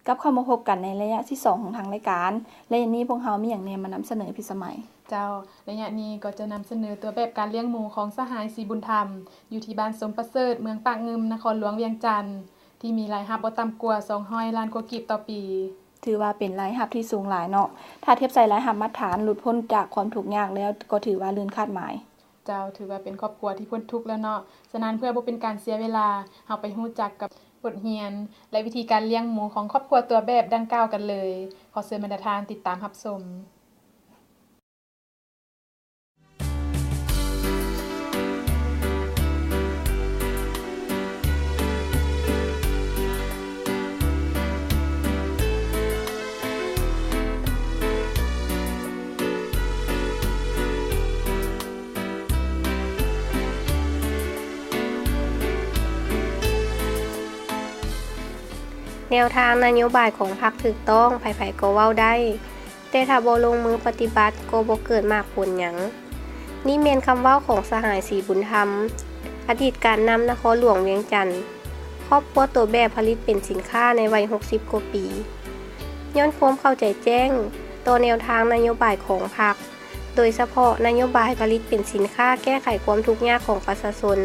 ກັບເຂົ້າມາພົບກັນໃນໄລຍະທີສອງຂອງທາງລາຍການ ແລະ ນີ້ພວກເຮົາມີຫຍັງແດ່ມານຳສະເໜີ ພີ່ສະໄໝ? ເຈົ້າ, ໄລຍະນີ້ກໍຈະນຳສະເໜີຕົວແບບການລ້ຽງໝູຂອງສະຫາຍ ສີບຸນທຳ ຢູ່ທີ່ບ້ານຊົມປະເສີດ ເມືອງປາກງື່ມ ນະຄອນຫຼວງວຽງຈັນ ທີ່ມີລາຍຮັບບໍ່ຕ່ຳກວ່າສອງຮ້ອຍລ້ານກວ່າກີບຕໍ່ປີ. ຖືວ່າເປັນລາຍຮັບທີ່ສູງຫຼາຍເນາະ. ຖ້າທຽບໃສ່ລາຍຮັບມາດຖານ ຫຼຸດພົ້ນຈາກຄວາມທຸກຍາກແລ້ວ ກໍຖືວ່າເກີນຄາດໝາຍ. ເຈົ້າ, ຖືວ່າເປັນຄອບຄົວທີ່ພົ້ນທຸກແລ້ວເນາະ. ສະນັ້ນ ເພື່ອບໍ່ເປັນການເສຍເວລາ, ເຮົາໄປຮູ້ຈັກກັບບົດຮຽນ ແລະ ວິທີການລ້ຽງໝູຂອງຄອບຄົວຕົວແບບດັ່ງກ່າວກັນເລີຍ. ຂໍເຊີນບັນດາທ່ານຕິດຕາມຮັບຊົມ. ແນວທາງນະໂຍບາຍຂອງພັກຖືກຕ້ອງ ໃຜໆກໍເວົ້າໄດ້, ແຕ່ຖ້າບໍ່ລົງມືປະຕິບັດກໍບໍ່ເກີດໝາກຜົນຫຍັງ. ນີ້ແມ່ນຄຳເວົ້າຂອງສະຫາຍ ສີບຸນທຳ, ອະດີດການນຳນະຄອນຫຼວງວຽງຈັນ, ຄອບຄົວຕົວແບບຜະລິດເປັນສິນຄ້າໃນໄວຫົກສິບກວ່າປີ. ຍ້ອນຄວາມເຂົ້າໃຈແຈ້ງຕໍ່ແນວທາງນະໂຍບາຍຂອງພັກ, ໂດຍສະເພາະນະໂຍບາຍຜະລິດເປັນສິນຄ້າແກ້ໄຂຄວາມທຸກຍາກຂອງປະຊາຊົນ.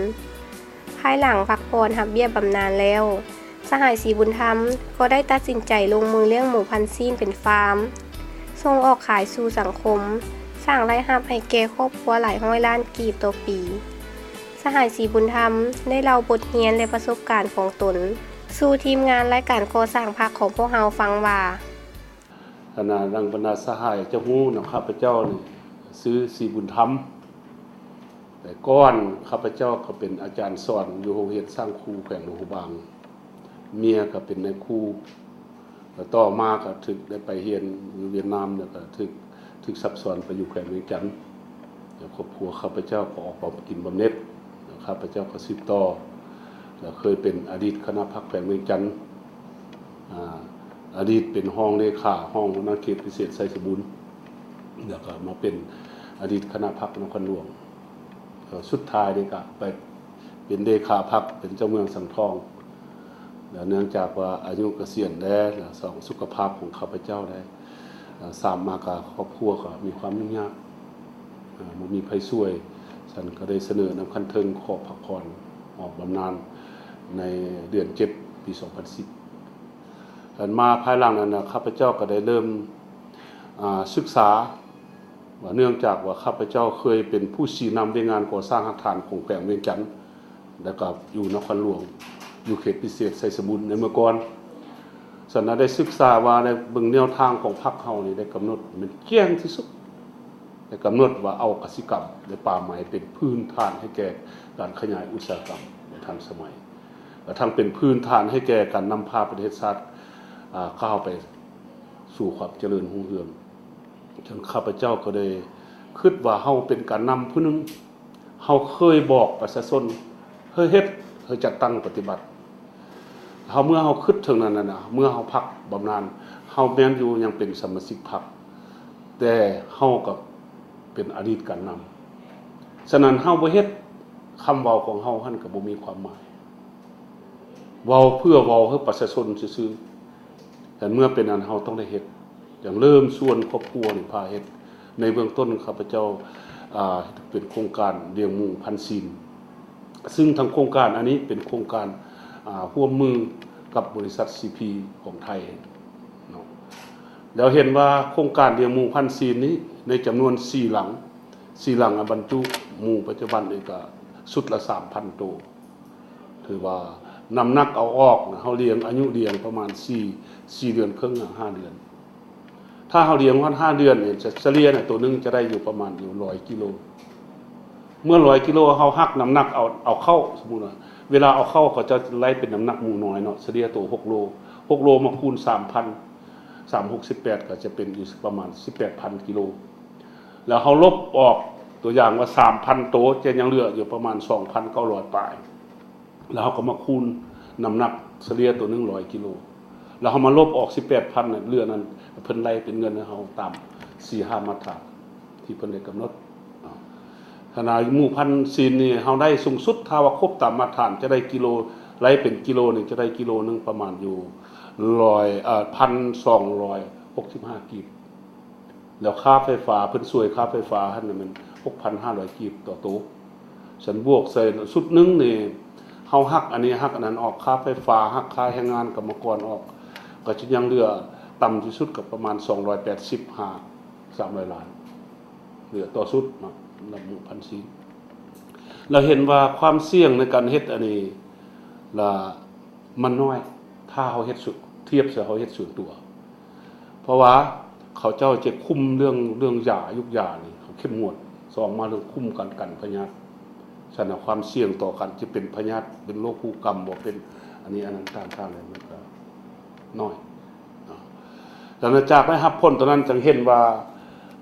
ພາຍຫຼັງພັກຜ່ອນຮັບເບ້ຍບຳນານແລ້ວ, ສະຫາຍ ສີບຸນທຳ ກໍໄດ້ຕັດສິນໃຈລົງມືລ້ຽງໝູພັນຊີ້ນເປັນຟາມ, ສົ່ງອອກຂາຍສູ່ສັງຄົມ, ສ້າງລາຍຮັບໃຫ້ແກ່ຄອບຄົວຫຼາຍຮ້ອຍລ້ານກີບຕໍ່ປີ. ສະຫາຍ ສີບຸນທຳ ໄດ້ເລົ່າບົດຮຽນ ແລະ ປະສົບການຂອງຕົນສູ່ທີມງານລາຍການກໍ່ສ້າງພັກຂອງພວກເຮົາຟັງວ່າ, ອັນນາ ດັ່ງບັນດາສະຫາຍຈະຮູ້ນຳ ຂ້າພະເຈົ້ານີ້ຊື່ ສີບຸນທຳ. ແຕ່ກ່ອນຂ້າພະເຈົ້າກໍເປັນອາຈານສອນຢູ່ໂຮງຮຽນສ້າງຄູແຂວງຫຼວງພະບາງ, ເມຍກໍເປັນນາຍຄູ, ແລ້ວຕໍ່ມາກໍຖືກໄດ້ໄປຮຽນຢູ່ຫວຽດນາມ ແລ້ວກໍຖືກ ຖືກຊັບຊ້ອນໄປຢູ່ແຂວງວຽງຈັນ. ແລ້ວຄອບຄົວຂ້າພະເຈົ້າກໍອອກບຳກິນບຳເໜັດ, ແລ້ວຂ້າພະເຈົ້າກໍສືບຕໍ່, ແລ້ວເຄີຍເປັນອະດີດຄະນະພັກແຂວງວຽງຈັນ, ອາ ອະດີດເປັນຮອງເລຂາຫ້ອງຫົວໜ້າເຂດພິເສດໄຊສົມບູນ, ແລ້ວກໍມາເປັນອະດີດຄະນະພັກນະຄອນຫຼວງ. ແລ້ວສຸດທ້າຍນີ້ກໍໄປເປັນເລຂາພັກ ເປັນເຈົ້າເມືອງສັງທອງ. ແລ້ວເນື່ອງຈາກວ່າອາຍຸກະສຽນແລ້ວ ແລ້ວສອງ ສຸຂະພາບຂອງຂ້າພະເຈົ້າໄດ້ ເອີ ສາມມາກະຄອບຄົວກໍມີຄວາມຫຍຸ້ງຍາກ, ເອີ ບໍ່ມີໃຜຊ່ວຍ, ສັນກໍໄດ້ສະເໜີນຳຂັ້ນເທິງຂໍພັກຜ່ອນ ອອກບຳນານໃນເດືອນເຈັດ ປີສອງພັນສິບ. ອັນມາພາຍຫຼັງນັ້ນນະ ຂ້າພະເຈົ້າກໍໄດ້ເລີ່ມ ອາ ສຶກສາວ່າ ເນື່ອງຈາກວ່າຂ້າພະເຈົ້າເຄີຍເປັນຜູ້ຊີ້ນຳວຽກງານກໍ່ສ້າງຮາກຖານຂອງແຂວງວຽງຈັນ ແລ້ວກໍຢູ່ນະຄອນຫຼວງ ຢູ່ເຂດພິເສດໄຊສົມບູນໃນເມື່ອກ່ອນ. ສະນັ້ນໄດ້ສຶກສາວ່າ ໄດ້ເບິ່ງແນວທາງຂອງພັກເຮົານີ້ ໄດ້ກຳນົດແມ່ນແຈ້ງທີ່ສຸດ, ໄດ້ກຳນົດວ່າເອົາກະສິກຳ ແລະ ປ່າໄມ້ເປັນພື້ນຖານໃຫ້ແກ່ການຂະຫຍາຍອຸດສາຫະກຳແບບທັນສະໄໝ ແລະ ທັງເປັນພື້ນຖານໃຫ້ແກ່ການນຳພາປະເທດຊາດ ອາ ກ້າວໄປສູ່ຄວາມຈະເລີນຮຸ່ງເຮືອງ. ເຊິ່ງຂ້າພະເຈົ້າກໍໄດ້ຄິດວ່າເຮົາເປັນການນຳຜູ້ໜຶ່ງ, ເຮົາເຄີຍບອກປະຊາຊົນໃຫ້ເຮັດ, ໃຫ້ຈັດຕັ້ງປະຕິບັດ. ເຮົາ ເມື່ອເຮົາຄິດເຖິງນັ້ນນະ, ເມື່ອເຮົາພັກບຳນານ, ເຮົາແມ່ນຢູ່ຍັງເປັນສະມາຊິກພັກ, ແຕ່ເຮົາກໍເປັນອະດີດການນຳ. ສະນັ້ນເຮົາບໍ່ເຮັດ, ຄຳເວົ້າຂອງເຮົາຫັ້ນກໍບໍ່ມີຄວາມໝາຍ. ເວົ້າເພື່ອເວົ້າໃຫ້ປະຊາຊົນຊື່ໆ. ແຕ່ເມື່ອເປັນອັນເຮົາຕ້ອງໄດ້ເຮັດ, ຈັ່ງເລີ່ມຊວນຄອບຄົວນີ້ພາເຮັດ. ໃນເບື້ອງຕົ້ນຂ້າພະເຈົ້າ ອາ ເປັນໂຄງການລ້ຽງໝູພັນຊີ້ນ, ຊຶ່ງທັງໂຄງການອັນນີ້ເປັນໂຄງການ ອາ ຮ່ວມມືກັບບໍລິສັດ ຊີ ພີ ຂອງໄທເນາະ. ແລ້ວເຫັນວ່າໂຄງການລ້ຽງໝູພັນຊີ້ນນີ້ ໃນຈຳນວນສີ່ຫຼັງ, ສີ່ຫຼັງ ອາ ບັນຈຸໝູປັດຈຸບັນນີ້ກໍຊຸດລະສາມພັນໂຕ. ຖືວ່ານ້ຳໜັກເອົາອອກນະ ເຮົາລ້ຽງ ອາຍຸລ້ຽງປະມານສີ່ ສີ່ເດືອນເຄິ່ງຫາຫ້າເດືອນ. ຖ້າເຮົາລ້ຽງຮອດຫ້າເດືອນນີ້ ສະ ສະເລ່ຍນະ ໂຕໜຶ່ງຈະໄດ້ຢູ່ປະມານຢູ່ຮ້ອຍກິໂລ. ເມື່ອຮ້ອຍກິໂລ ເຮົາຫັກນ້ຳໜັກເອົາ ເອົາເຂົ້າ, ສົມມຸດວ່າເວລາເອົາເຂົ້າ ເຂົາເຈົ້າໄລ່ເປັນນ້ຳໜັກໝູນ້ອຍເນາະ, ສະເລ່ຍໂຕຫົກໂລ, ຫົກໂລມາຄູນສາມພັນ, ສາມຫົກສິບແປດ ກໍຈະເປັນຢູ່ປະມານສິບແປດພັນກິໂລ. ແລ້ວເຮົາລົບອອກ ຕົວຢ່າງວ່າສາມພັນໂຕ ຈະຍັງເຫຼືອຢູ່ປະມານສອງພັນເກົ້າຮ້ອຍປາຍ, ແລ້ວເຮົາກໍມາຄູນນ້ຳໜັກສະເລ່ຍໂຕໜຶ່ງຮ້ອຍກິໂລ, ແລ້ວເຮົາມາລົບອອກສິບແປດພັນນັ້ນ ເຫຼືອນັ້ນ ເພິ່ນໄລ່ເປັນເງິນໃຫ້ເຮົາຕາມສີ່ຫ້າມາດຖານທີ່ເພິ່ນໄດ້ກຳນົດ. ຂະໜາດໝູພັນຊີ້ນນີ້ ເຮົາໄດ້ສູງສຸດ ຖ້າວ່າຄົບຕາມມາດຖານ ຈະໄດ້ກິໂລ, ໄລ່ເປັນກິໂລນີ້ ຈະໄດ້ກິໂລໜຶ່ງປະມານຢູ່ ຮ້ອຍ ເອີ ພັນສອງຮ້ອຍຫົກສິບຫ້າກີບ. ແລ້ວຄ່າໄຟຟ້າ ເພິ່ນຊ່ວຍຄ່າໄຟຟ້າຫັ້ນນະ ແມ່ນຫົກພັນຫ້າຮ້ອຍກີບຕໍ່ໂຕ. ສັນບວກໃສ່ຊຸດໜຶ່ງນີ້ ເຮົາຫັກອັນນີ້ ຫັກອັນນັ້ນອອກ ຄ່າໄຟຟ້າ ຫັກຄ່າແຮງງານກຳມະກອນອອກ ກໍຈະຍັງເຫຼືອ ຕ່ຳທີ່ສຸດກໍປະມານສອງຮ້ອຍແປດສິບຫາສາມຮ້ອຍລ້ານ ເຫຼືອຕໍ່ຊຸດເນາະ ນັບໝູ່ພັນຊີນ. ແລ້ວເຫັນວ່າຄວາມສ່ຽງໃນການເຮັດອັນນີ້ລະ ມັນນ້ອຍ ຖ້າເຮົາເຮັດສ່ວນ ທຽບໃສ່ເຮົາເຮັດສ່ວນຕົວ. ເພາະວ່າເຂົາເຈົ້າຈະຄຸມເລື່ອງ ເລື່ອງຢາ ຢູກຢານີ້ ເຂົາເຂັ້ມງວດ. ສອງມາເລື່ອງຄຸມການກັນພະຍາດ. ສະນັ້ນ ຄວາມສ່ຽງຕໍ່ການຈະເປັນພະຍາດ ເປັນໂລກຄູກຳ ບໍ່ເປັນອັນນີ້ອັນນັ້ນຕ່າງໆ ແລ້ວມັນກໍນ້ອຍເນາະ. ຫຼັງຈາກໄດ້ຮັບຜົນຕົວນັ້ນ ຈຶ່ງເຫັນວ່າ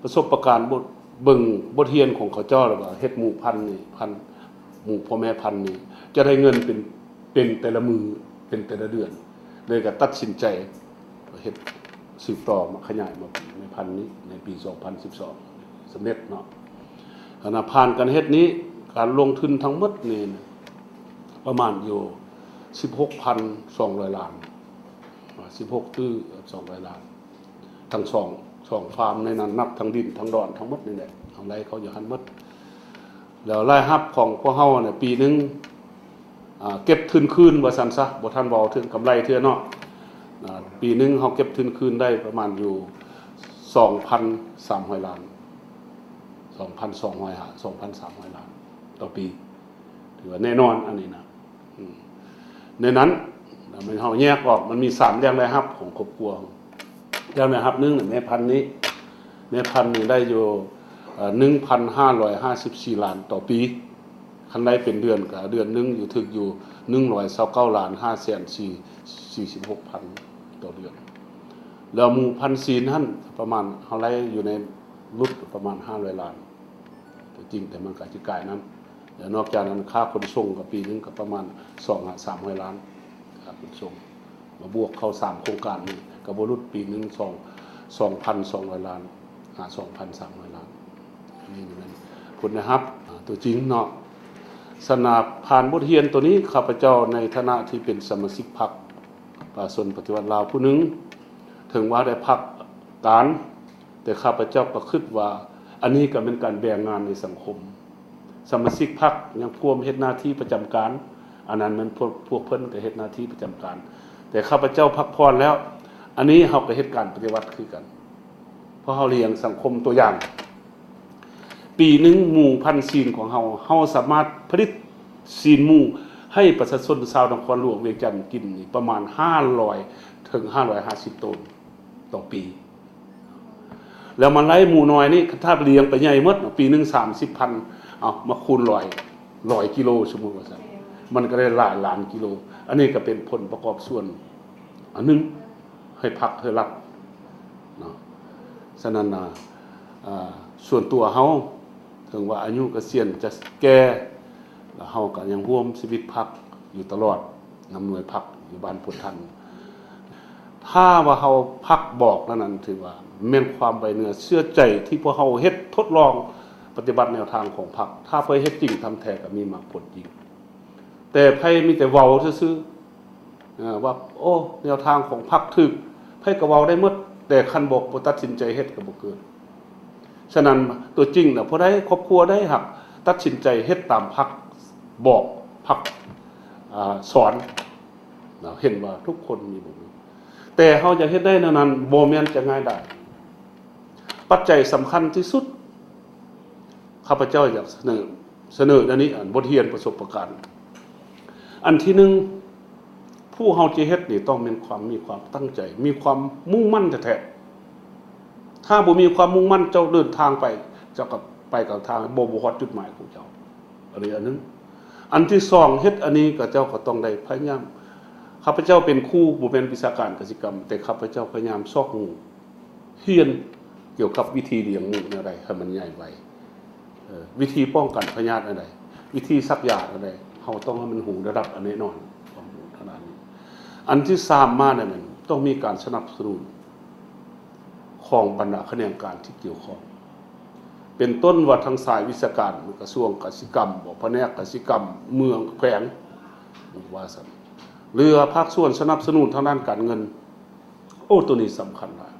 ປະສົບປະການ ບົດ ເບິ່ງບົດຮຽນຂອງເຂົາເຈົ້າ ແລ້ວວ່າເຮັດໝູ່ພັນນີ້ ພັນ ໝູ່ພໍ່ແມ່ພັນນີ້ ຈະໄດ້ເງິນເປັນ ເປັນແຕ່ລະມື້ ເປັນແຕ່ລະເດືອນ ເລີຍກໍຕັດສິນໃຈເຮັດສືບຕໍ່ມາຂະຫຍາຍມາເປັນແມ່ພັນນີ້ ໃນປີສອງພັນສິບສອງ ສຳເລັດເນາະ. ອັນນະ ຜ່ານການເຮັດນີ້ ການລົງທຶນທັງໝົດນີ້ປະມານຢູ່ສິບຫົກພັນສອງຮ້ອຍລ້ານ ສິບຫົກຕື້ສອງຮ້ອຍລ້ານ. ທັງສອງ ສອງຟາມໃນນັ້ນ ນັບທັງດິນທັງດອນທັງໝົດນີ້ແຫຼະ ເຮົາໄລ່ເຂົາຢູ່ຫັ້ນໝົດ. ແລ້ວລາຍຮັບຂອງພວກເຮົານະ ປີໜຶ່ງ ອ່າ ເກັບທຶນຄືນວ່າຊັ້ນຊະ ບໍ່ທັນເວົ້າເຖິງກຳໄລເທື່ອເນາະ. ອ່າ ປີໜຶ່ງເຮົາເກັບທຶນຄືນໄດ້ປະມານຢູ່ສອງພັນສາມຮ້ອຍລ້ານ ສອງພັນສອງຮ້ອຍ ສອງພັນສາມຮ້ອຍລ້ານຕໍ່ປີ. ຖືວ່າແນ່ນອນອັນນີ້ນະ. ອືມ ໃນນັ້ນ ແມ່ນເຮົາແຍກອອກ ມັນມີສາມແຫຼ່ງລາຍຮັບຂອງຄອບຄົວ. ແຫຼ່ງລາຍຮັບໜຶ່ງນະ ແມ່ພັນນີ້ ແມ່ພັນນີ້ໄດ້ຢູ່ ເອີ ໜຶ່ງພັນຫ້າຮ້ອຍຫ້າສິບສີ່ລ້ານຕໍ່ປີ. ຄັນໄລ່ເປັນເດືອນ ກໍເດືອນໜຶ່ງຢູ່ ຖືກຢູ່ໜຶ່ງຮ້ອຍຊາວເກົ້າລ້ານຫ້າແສນສີ່ ສີ່ສິບຫົກພັນຕໍ່ເດືອນ. ແລ້ວໝູ່ພັນຊີນຫັ້ນ ປະມານ ເຮົາໄລ່ຢູ່ໃນຫຼຸດປະມານຫ້າຮ້ອຍລ້ານ ຕົວຈິງ ແຕ່ມັນກໍຊິກາຍນຳ. ແລ້ວນອກຈາກນັ້ນ ຄ່າຂົນສົ່ງກໍປີໜຶ່ງກໍປະມານສອງຫາສາມຮ້ອຍລ້ານ ຄ່າຂົນສົ່ງ. ມາບວກເຂົ້າສາມໂຄງການນີ້ ກໍບໍ່ຫຼຸດປີໜຶ່ງສອງ ສອງພັນສອງຮ້ອຍລ້ານ ຫາສອງພັນສາມຮ້ອຍລ້ານ. ອັນນີ້ແມ່ນຜົນໄດ້ຮັບ ອາ ຕົວຈິງເນາະ. ສະນັ້ນ ຜ່ານບົດຮຽນຕົວນີ້ ຂ້າພະເຈົ້າໃນຖານະທີ່ເປັນສະມາຊິກພັກປະຊາຊົນປະຕິວັດລາວຜູ້ໜຶ່ງ ເຖິງວ່າໄດ້ພັກການ ແຕ່ຂ້າພະເຈົ້າກໍຄິດວ່າ ອັນນີ້ກໍແມ່ນການແບ່ງງານໃນສັງຄົມ. ສະມາຊິກພັກຍັງພວມເຮັດໜ້າທີ່ປະຈຳການ ອັນນັ້ນແມ່ນພວກ ພວກເພິ່ນກໍເຮັດໜ້າທີ່ປະຈຳການ. ແຕ່ຂ້າພະເຈົ້າພັກຜ່ອນແລ້ວ ອັນນີ້ເຮົາກໍເຮັດການປະຕິວັດຄືກັນ ເພາະເຮົາລ້ຽງສັງຄົມຕົວຢ່າງ. ປີໜຶ່ງໝູ່ພັນຊີນຂອງເຮົາ ເຮົາສາມາດຜະລິດຊີນໝູໃຫ້ປະຊາຊົນຊາວນະຄອນຫຼວງວຽງຈັນກິນນີ້ປະມານຫ້າຮ້ອຍເຖິງຫ້າຮ້ອຍຫ້າສິບໂຕນຕໍ່ປີ. ແລ້ວມາໄລ່ໝູນ້ອຍນີ້ ຖ້າລ້ຽງໄປໃຫຍ່ໝົດ ປີໜຶ່ງສາມສິບພັນ ເອົາມາຄູນຮ້ອຍ ຮ້ອຍກິໂລ ສົມມຸດວ່າຊັ້ນ ມັນກໍໄດ້ຫຼາຍລ້ານກິໂລ. ອັນນີ້ກໍເປັນຜົນປະກອບສ່ວນອັນໜຶ່ງໃຫ້ພັກໃຫ້ລັດເນາະ. ສະນັ້ນນະ ອ່າ ສ່ວນຕົວເຮົາ ເຖິງວ່າອາຍຸກະສຽນຈະແກ່ ແລ້ວເຮົາກໍຍັງຮ່ວມຊີວິດພັກຢູ່ຕະຫຼອດ ນຳໜ່ວຍພັກຢູ່ບ້ານໂພນທັນ. ຖ້າວ່າເຮົາພັກບອກນັ້ນ ນັ້ນຖືວ່າແມ່ນຄວາມໄວ້ເນື້ອເຊື່ອໃຈທີ່ພວກເຮົາເຮັດທົດລອງປະຕິບັດແນວທາງຂອງພັກ. ຖ້າເພິ່ນເຮັດຈິງທຳແທ້ກໍມີໝາກຜົນຈິງ. ແຕ່ໃຜມີແຕ່ເວົ້າຊື່ໆ ເອີ ວ່າ ໂອ້ ແນວທາງຂອງພັກຖືກ ໃຜກໍເວົ້າໄດ້ໝົດ ແຕ່ຄັນບໍ່ ບໍ່ຕັດສິນໃຈເຮັດກໍບໍ່ເກີດ. ສະນັ້ນ ຕົວຈິງນະ ຜູ້ໃດ ຄອບຄົວໃດຫາກຕັດສິນໃຈເຮັດຕາມພັກບອກ ພັກ ອາ ສອນ ເຫັນວ່າທຸກຄົນມີບຸນ ແຕ່ເຮົາຢາກເຮັດໄດ້ແນວນັ້ນ ບໍ່ແມ່ນຈະງ່າຍດາຍ. ປັດໄຈສຳຄັນທີ່ສຸດ ຂ້າພະເຈົ້າຢາກສະເໜີ ສະເໜີແນວນີ້ ອັນບົດຮຽນປະສົບປະການ. ອັນທີໜຶ່ງ ຜູ້ເຮົາຈະເຮັດນີ້ຕ້ອງແມ່ນຄວາມ ມີຄວາມຕັ້ງໃຈ ມີຄວາມມຸ່ງໝັ້ນແທ້ໆ. ຖ້າບໍ່ມີຄວາມມຸ່ງໝັ້ນ ເຈົ້າເດີນທາງໄປ ເຈົ້າກໍໄປກັບທາງ ບໍ່ ບໍ່ຮອດຈຸດໝາຍຂອງເຈົ້າ. ອັນນີ້ອັນໜຶ່ງ. ອັນທີສອງ ເຮັດອັນນີ້ກໍເຈົ້າກໍຕ້ອງໄດ້ພະຍາຍາມ. ຂ້າພະເຈົ້າເປັນຄູ ບໍ່ແມ່ນວິຊາການກະສິກຳ ແຕ່ຂ້າພະເຈົ້າພະຍາຍາມຊອກຮູ້ ຮຽນກ່ຽວກັບວິທີລ້ຽງໝູແນວໃດໃຫ້ມັນໃຫຍ່ໄວ, ເອີ ວິທີປ້ອງກັນພະຍາດແນວໃດ, ວິທີສັກຢາແນວໃດ, ເຮົາຕ້ອງໃຫ້ມັນຮູ້ລະດັບອັນແນ່ນອນ ຄວາມຮູ້ທາງດ້ານນີ້. ອັນທີສາມມາແລ້ວແມ່ນຕ້ອງມີການສະໜັບສະໜູນຂອງບັນດາຂະແໜງການທີ່ກ່ຽວຂ້ອງ ເປັນຕົ້ນວ່າທາງສາຍວິຊາການ ກະຊວງກະສິກຳບໍ ພະແນກກະສິກຳ ເມືອງ ແຂວງ ວ່າຊັ້ນ ຫຼືວ່າພາກສ່ວນສະໜັບສະໜູນທາງດ້ານການເງິນ ໂອ້ ໂຕນີ້ສຳຄັນຫຼາຍ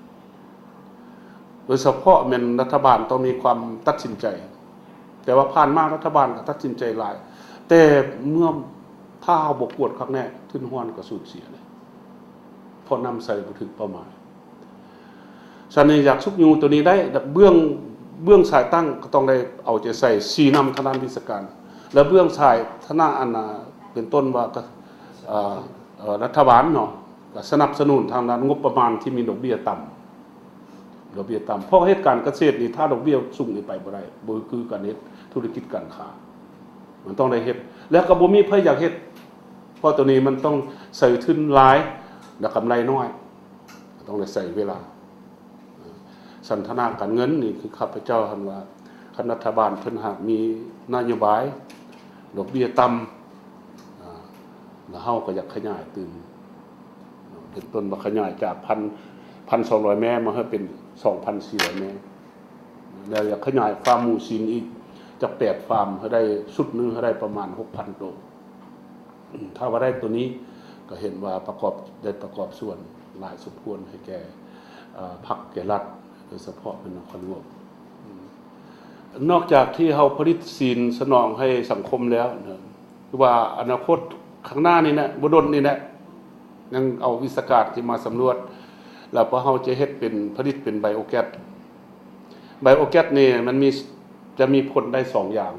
ໂດຍສະເພາະແມ່ນລັດຖະບານຕ້ອງມີຄວາມຕັດສິນໃຈ. ແຕ່ວ່າຜ່ານມາລັດຖະບານກໍຕັດສິນໃຈຫຼາຍ ແຕ່ເມື່ອ ຖ້າເຮົາບໍ່ກວດຄັກແນ່ ທຶນຮອນກໍສູນເສຍເດ້ ເພາະນຳໃຊ້ບໍ່ຖືກເປົ້າໝາຍ. ສະນັ້ນ ຢາກຊຸກຍູ້ໂຕນີ້ໄດ້ ເບື້ອງ ເບື້ອງສາຍຕັ້ງກໍຕ້ອງໄດ້ເອົາໃຈໃສ່ຊີ້ນຳທາງດ້ານວິຊາການ ແລະ ເບື້ອງສາຍທະນາ ອັນນ່າ ເປັນຕົ້ນວ່າ ກໍ ເອີ ເອີ ລັດຖະບານເນາະ ກໍສະໜັບສະໜູນທາງດ້ານງົບປະມານທີ່ມີດອກເບ້ຍຕ່ຳ ດອກເບ້ຍຕ່ຳ ເພາະເຮັດການກະເສດນີ້ ຖ້າດອກເບ້ຍສູງນີ້ໄປບໍ່ໄດ້ ບໍ່ຄືການເຮັດທຸລະກິດການຄ້າ ມັນຕ້ອງໄດ້ເຮັດ ແລ້ວກໍບໍ່ມີໃຜຢາກເຮັດ ເພາະໂຕນີ້ມັນຕ້ອງໃຊ້ທຶນຫຼາຍ ແລະ ກຳໄລນ້ອຍ ຕ້ອງໄດ້ໃຊ້ເວລາ. ສັນທະນາການເງິນນີ້ ຄືຂ້າພະເຈົ້າຫັ້ນວ່າ ຄັນລັດຖະບານເພິ່ນຫາກມີນະໂຍບາຍດອກເບ້ຍຕ່ຳ ອາ ແລ້ວເຮົາກໍຢາກຂະຫຍາຍຕື່ມ ເປັນຕົ້ນວ່າຂະຫຍາຍຈາກ ໜຶ່ງພັນສອງຮ້ອຍແມ້ ມາໃຫ້ເປັນ ສອງພັນສີ່ຮ້ອຍແມ້ ແລ້ວຢາກຂະຫຍາຍຟາມໝູຊີ້ນອີກຈັກແປດຟາມ ໃຫ້ໄດ້ຊຸດໜຶ່ງໃຫ້ໄດ້ປະມານ ຫົກພັນໂຕ. ຖ້າວ່າໄດ້ໂຕນີ້ ກໍເຫັນວ່າປະກອບ ໄດ້ປະກອບສ່ວນຫຼາຍສົມຄວນໃຫ້ແກ່ ເອີ ພັກແກ່ລັດ ໂດຍສະເພາະເປັນນະຄອນຫຼວງ. ນອກຈາກທີ່ເຮົາຜະລິດຊີ້ນສະໜອງໃຫ້ສັງຄົມແລ້ວນະ ຄືວ່າອະນາຄົດຂ້າງໜ້ານີ້ນະ ບໍ່ດົນນີ້ນະ ຍັງເອົາວິຊາການທີ່ມາສຳຫຼວດ ແລ້ວພວກເຮົາຈະເຮັດເປັນ ຜະລິດເປັນໄບໂອແກັສ. ໄບໂອແກັສນີ້ມັນມີ ຈະມີຜົນໄດ້ສອງຢ່າງ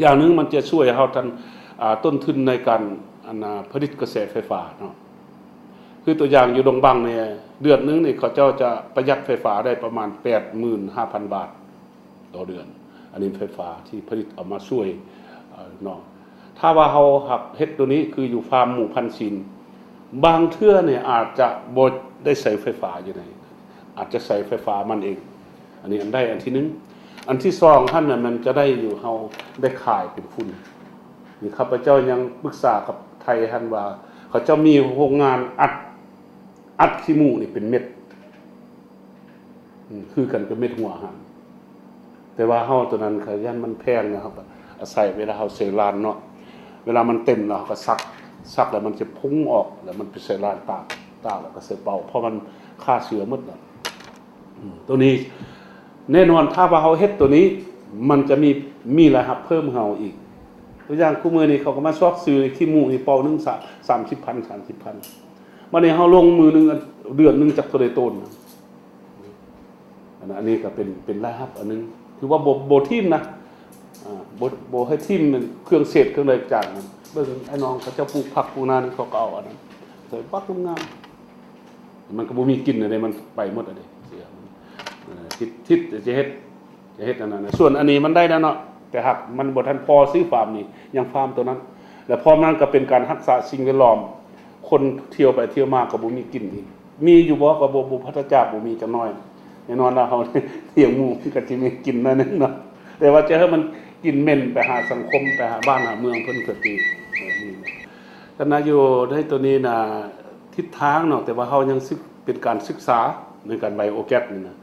ຢ່າງໜຶ່ງມັນຈະຊ່ວຍເຮົາທັນ ອາ ຕົ້ນທຶນໃນການ ອັນນ່າ ຜະລິດກະແສໄຟຟ້າເນາະ. ຄືຕົວຢ່າງຢູ່ດົງບັງນີ້ ເດືອນໜຶ່ງນີ້ເຂົາເຈົ້າຈະປະຢັດໄຟຟ້າໄດ້ປະມານ ແປດໝື່ນຫ້າພັນບາດຕໍ່ເດືອນ. ອັນນີ້ໄຟຟ້າທີ່ຜະລິດເອົາມາຊ່ວຍ ເອີ ເນາະ. ຖ້າວ່າເຮົາຫາກເຮັດໂຕນີ້ ຄືຢູ່ຟາມໝູພັນຊີ້ນ ບາງເທື່ອນີ້ອາດຈະບໍ່ໄດ້ໃຊ້ໄຟຟ້າຢູ່ໃນ ອາດຈະໃຊ້ໄຟຟ້າມັນເອງ. ອັນນີ້ອັນໃດ ອັນທີໜຶ່ງ. ອັນທີສອງຫັ້ນນະ ມັນຈະໄດ້ຢູ່ ເຮົາໄດ້ຂາຍເປັນຝຸ່ນ. ນີ້ຂ້າພະເຈົ້າຍັງປຶກສາກັບໄທຫັ້ນວ່າ ເຂົາເຈົ້າມີໂຮງງານອັດ ອັດຂີ້ໝູນີ້ເປັນເມັດ ອືມ ຄືກັນກັບເມັດຫົວອາຫານ. ແຕ່ວ່າເຮົາໂຕນັ້ນ ຂະຫຍັນມັນແພງນະ ເຮົາກໍອາໄສເວລາເຮົາໃສ່ລານເນາະ ເວລາມັນເຕັມແລ້ວ ເຮົາກໍຊັກ ຊັກແລ້ວມັນຈະພຸ້ງອອກ ແລ້ວມັນໄປໃສ່ລານຕາກ ຕາກແລ້ວກໍໃສ່ເປົາ ເພາະມັນຂ້າເຊື້ອໝົດແລ້ວ. ອືມ ໂຕນີ້ແນ່ນອນ ຖ້າວ່າເຮົາເຮັດໂຕນີ້ ມັນຈະມີ ມີລາຍຮັບເພີ່ມເຮົາອີກ. ຕົວຢ່າງ ຄູ່ມື້ນີ້ເຂົາກໍມາຊອກຊື້ຂີ້ໝູນີ້ເປົາໜຶ່ງ ສາມ ສາມສິບພັນ ສາມສິບພັນ. ບັດນີ້ເຮົາລົງມື້ໜຶ່ງ ເດືອນໜຶ່ງຈັກເທົ່າໃດໂຕນ. ອັນ ອັນນີ້ກໍເປັນ ເປັນລາຍຮັບອັນໜຶ່ງ ຖືວ່າບໍ່ ບໍ່ຖິ້ມນະ ອາ ບໍ່ ບໍ່ໃຫ້ຖິ້ມເຄື່ອງເສດເຄື່ອງໃດຈາກນັ້ນ. ເບິ່ງໄອ້ນ້ອງເຂົາເຈົ້າປູກຜັກປູກນານີ້ ເຂົາກໍເອົາອັນນັ້ນໃສ່ບັກງາມໆ ມັນກໍບໍ່ມີກິນເດ້ ມັນໄປໝົດເດ້ ເສຍ. ເອີ ທິດ ທິດຈະເຮັດ ຈະເຮັດອັນນັ້ນນະ. ສ່ວນອັນນີ້ມັນໄດ້ແລ້ວເນາະ ແຕ່ຫາກມັນບໍ່ທັນພໍຊື້ຟາມນີ້ ຍັງຟາມໂຕນັ້ນ. ແລະ ພ້ອມນັ້ນກໍເປັນການຮັກສາສິ່ງແວດລ້ອມ ຄົນທ່ຽວໄປທ່ຽວມາກໍບໍ່ມີກິນອີກ. ມີຢູ່ບໍ່? ກໍບໍ່ ບໍ່ ປາສະຈາກບໍ່ມີຈັກໜ້ອຍ. ແນ່ນອນລະ ເຮົາລ້ຽງໝູກໍຊິມີກິນໜ້ອຍໜຶ່ງເນາະ ແຕ່ວ່າຈະໃຫ້ມັນກິນເໝັນໄປຫາສັງຄົມ ໄປຫາບ້ານຫາເມືອງເພິ່ນ ເພື່ອທີ່ ເອີ ນີ້ນະ ກະນະຢູ່ໃນໂຕນີ້ນະ ທິດທາງເນາະ ແຕ່ວ່າເຮົາຍັງສຶກ ເປັນການສຶກສາໃນການໄບໂອແກັສນີ້ນະ.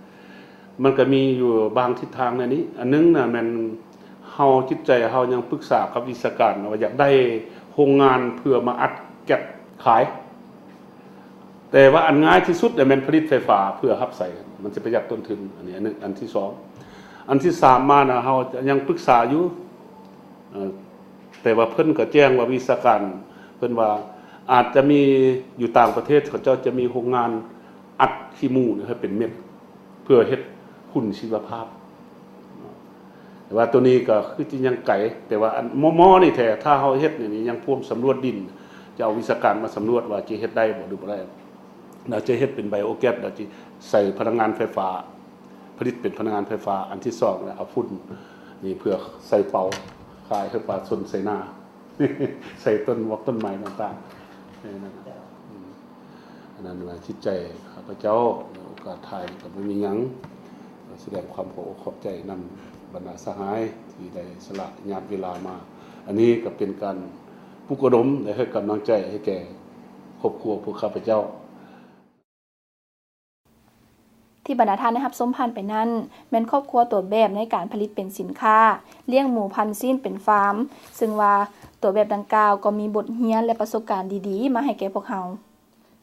ມັນກໍມີຢູ່ບາງທິດທາງໃນນີ້. ອັນໜຶ່ງນະແມ່ນເຮົາ ຈິດໃຈເຮົາຍັງປຶກສາກັບວິຊາການວ່າຢາກໄດ້ໂຮງງານເພື່ອມາອັດແກັສຂາຍ. ແຕ່ວ່າອັນງ່າຍທີ່ສຸດນະແມ່ນຜະລິດໄຟຟ້າເພື່ອຮັບໃຊ້ ມັນຈະປະຢັດຕົ້ນທຶນ. ອັນນີ້ອັນໜຶ່ງ. ອັນທີສອງ ອັນທີສາມມານະ ເຮົາຍັງປຶກສາຢູ່ ເອີ ແຕ່ວ່າເພິ່ນກໍແຈ້ງວ່າ ວິຊາການເພິ່ນວ່າອາດຈະມີ ຢູ່ຕ່າງປະເທດ ເຂົາເຈົ້າຈະມີໂຮງງານອັດຂີ້ໝູໃຫ້ເປັນເມັດ ເພື່ອເຮັດຝຸ່ນຊີວະພາບ. ແຕ່ວ່າໂຕນີ້ກໍຄືຈະຍັງໄກ ແຕ່ວ່າອັນໝໍໆນີ້ແທ້ ຖ້າເຮົາເຮັດນີ້ ຍັງພວມສຳຫຼວດດິນ ຈະເອົາວິຊາການມາສຳຫຼວດວ່າຈະເຮັດໄດ້ບໍ່ ຫຼື ບໍ່ໄດ້. ແລ້ວຈະເຮັດເປັນໄບໂອແກັສ ແລ້ວຈະໃສ່ພະລັງງານໄຟຟ້າ ຜະລິດເປັນພະລັງງານໄຟຟ້າ. ອັນທີສອງ ແລ້ວເອົາຝຸ່ນນີ້ເພື່ອໃສ່ເປົາ ຂາຍໃຫ້ປະຊາຊົນໃສ່ນາ ໃສ່ຕົ້ນໝວກຕົ້ນໄມ້ຕ່າງໆ. ເອີ ນັ້ນນະ ອືມ ອັນນັ້ນວ່າຈິດໃຈຂ້າພະເຈົ້າ ໂອກາດທ້າຍກໍບໍ່ມີຫຍັງ ສະແດງຄວາມຂອບອົກຂອບໃຈນຳບັນດາສະຫາຍທີ່ໄດ້ສະຫຼະຍາດເວລາມາ. ອັນນີ້ກໍເປັນການປຸກລະດົມ ແລະ ໃຫ້ກຳລັງໃຈໃຫ້ແກ່ຄອບຄົວພວກຂ້າພະເຈົ້າ. ທີ່ບັນດາທ່ານໄດ້ຮັບຊົມຜ່ານໄປນັ້ນ ແມ່ນຄອບຄົວຕົວແບບໃນການຜະລິດເປັນສິນຄ້າ ລ້ຽງໝູພັນຊີ້ນເປັນຟາມ, ເຊິ່ງວ່າຕົວແບບດັ່ງກ່າວກໍມີບົດຮຽນ ແລະ ປະສົບການດີໆມາໃຫ້ແກ່ພວກເຮົາ.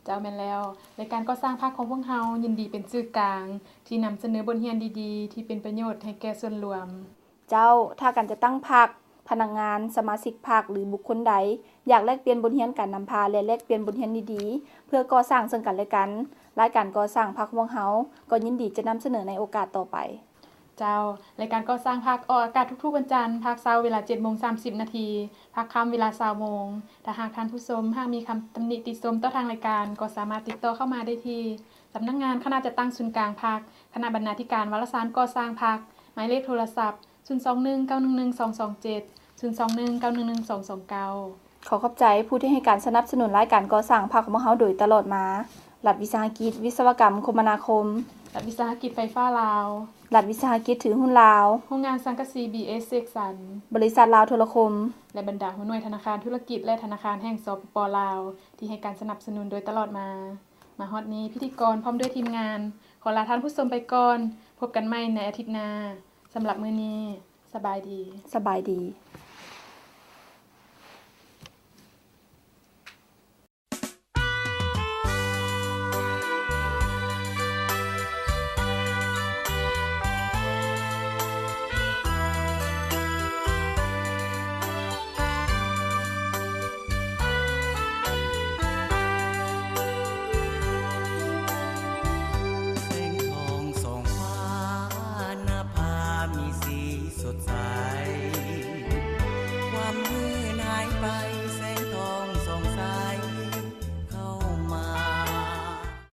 ເຈົ້າ ແມ່ນແລ້ວ. ລາຍການກໍ່ສ້າງພັກຂອງພວກເຮົາຍິນດີເປັນສື່ກາງ ທີ່ນຳສະເໜີບົດຮຽນດີໆ ທີ່ເປັນປະໂຫຍດໃຫ້ແກ່ສ່ວນລວມ. ເຈົ້າ, ຖ້າການຈັດຕັ້ງພັກ, ພະນັກງານ, ສະມາຊິກພັກ ຫຼື ບຸກຄົນໃດ ຢາກແລກປ່ຽນບົດຮຽນການນຳພາ ແລະ ແລກປ່ຽນບົດຮຽນດີໆ ເພື່ອກໍ່ສ້າງເຊິ່ງກັນແລະກັນ, ລາຍການກໍ່ສ້າງພັກຂອງພວກເຮົາກໍຍິນດີຈະນຳສະເໜີໃນໂອກາດຕໍ່ໄປ. ເຈົ້າ, ລາຍການກໍ່ສ້າງພັກອອກອາກາດທຸກໆວັນຈັນ, ພາກເຊົ້າເວລາເຈັດໂມງສາມສິບນາທີ, ພາກຄ່ຳເວລາຊາວໂມງ. ຖ້າຫາກທ່ານຜູ້ຊົມຫາກມີຄຳຕຳໜິຕິຊົມຕໍ່ທາງລາຍການ, ກໍສາມາດຕິດຕໍ່ເຂົ້າມາໄດ້ທີ່ສຳນັກງານຄະນະຈັດຕັ້ງສູນກາງພັກ, ຄະນະບັນນາທິການວາລະສານກໍ່ສ້າງພັກ, ໝາຍເລກໂທລະສັບ ສູນສອງໜຶ່ງ ເກົ້າໜຶ່ງໜຶ່ງ ສອງສອງເຈັດ, ສູນສອງໜຶ່ງ ເກົ້າໜຶ່ງໜຶ່ງ ສອງສອງເກົ້າ. ຂໍຂອບໃຈຜູ້ທີ່ໃຫ້ການສະໜັບສະໜູນລາຍການກໍ່ສ້າງພັກຂອງພວກເຮົາໂດຍຕະຫຼອດມາ, ລັດວິສາຫະກິດ ວິສະວະກຳ ຄົມມະນາຄົມ, ລັດວິສາຫະກິດໄຟຟ້າລາວ, ລັດວິສາຫະກິດຖືຫຸ້ນລາວ, ໂຮງງານສັງກະສີ ບີເອສ ເສກສັນ, ບໍລິສັດລາວໂທລະຄົມ ແລະ ບັນດາຫົວໜ່ວຍທະນາຄານທຸລະກິດ ແລະ ທະນາຄານແຫ່ງ ສປປ ລາວ ທີ່ໃຫ້ການສະໜັບສະໜູນໂດຍຕະຫຼອດມາ. ມາຮອດນີ້, ພິທີກອນພ້ອມດ້ວຍທີມງານ ຂໍລາທ່ານຜູ້ຊົມໄປກ່ອນ. ພົບກັນໃໝ່ໃນອາທິດໜ້າ. ສຳລັບມື້ນີ້, ສະບາຍດີ. ສະບາຍດີ.